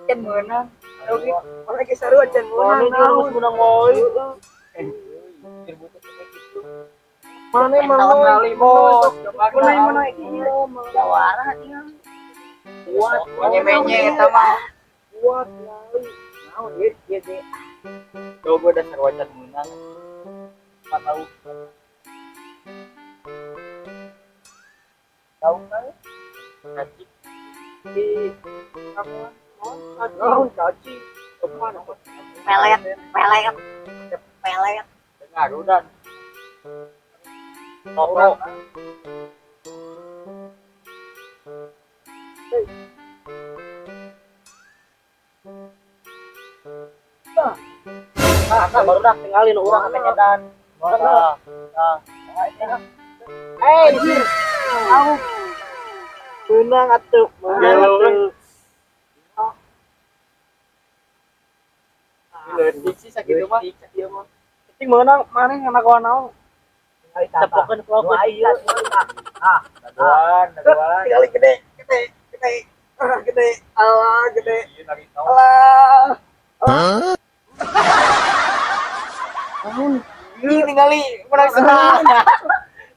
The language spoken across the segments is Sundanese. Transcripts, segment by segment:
Can meunang. Orang ge sarua can meunang. Mana geus meunang wae. Pikir butut kayak gitu. Mana Tahun mana kali bos. Meunang meunang ieu jawara tinggal. Kuat. Menye-menye eta mah. Kuat kali. Naon ieu ieu teh. Coba dasar wacan meunang. Empat tahu. Tahu kan? Kaci. Di apa? Naon caci? Kemana? Pelet, pelet. Pelet. Ngaruh dan. Toto. Ah, baru dah tinggalin urang ka nyedan. Nah, nah. Eh, anjir. Au. Menang atuh, menang Gelo, atuh. Leutik sih sakitu mah. Ieu mah. Penting meunang maneh nganagoan naon? Cepokeun Cepokeun ieu. Ah, Dagoan, dagoan. tinggal gede, gede, gede. Ah, gede. Alah, gede. Iya, lagi tahu. Alah. Ih, ningali menang senang.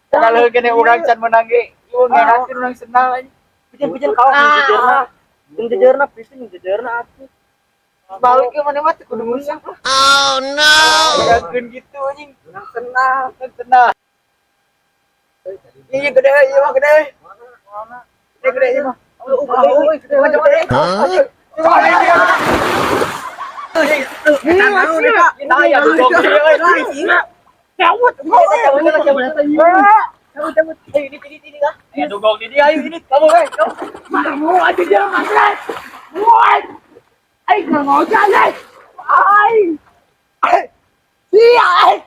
Kalau kene urang can menang ge, ieu ngerakeun urang senang anjing. Pijen-pijen kalah jeung jejerna. Jeung jejerna pisan jeung jejerna atuh. Balik ke mana mah teu kudu menang lah. Oh no. Ngerakeun gitu anjing. Menang senang. Menang senang. Iya gede, iya mah gede. Gede gede iya mah. Oh, gede, gede, gede. Nah, ya dugong ieu euy. Cabut, Cabut, cabut, cabut. cabut, cabut. Ayo ini, ini, ini lah. Ayo dugong di dia, ayo ini kamu eh. Kamu. Kamu aja dia mas. Woi, ayo nggak mau jalan. Ay, ay, iya, ay.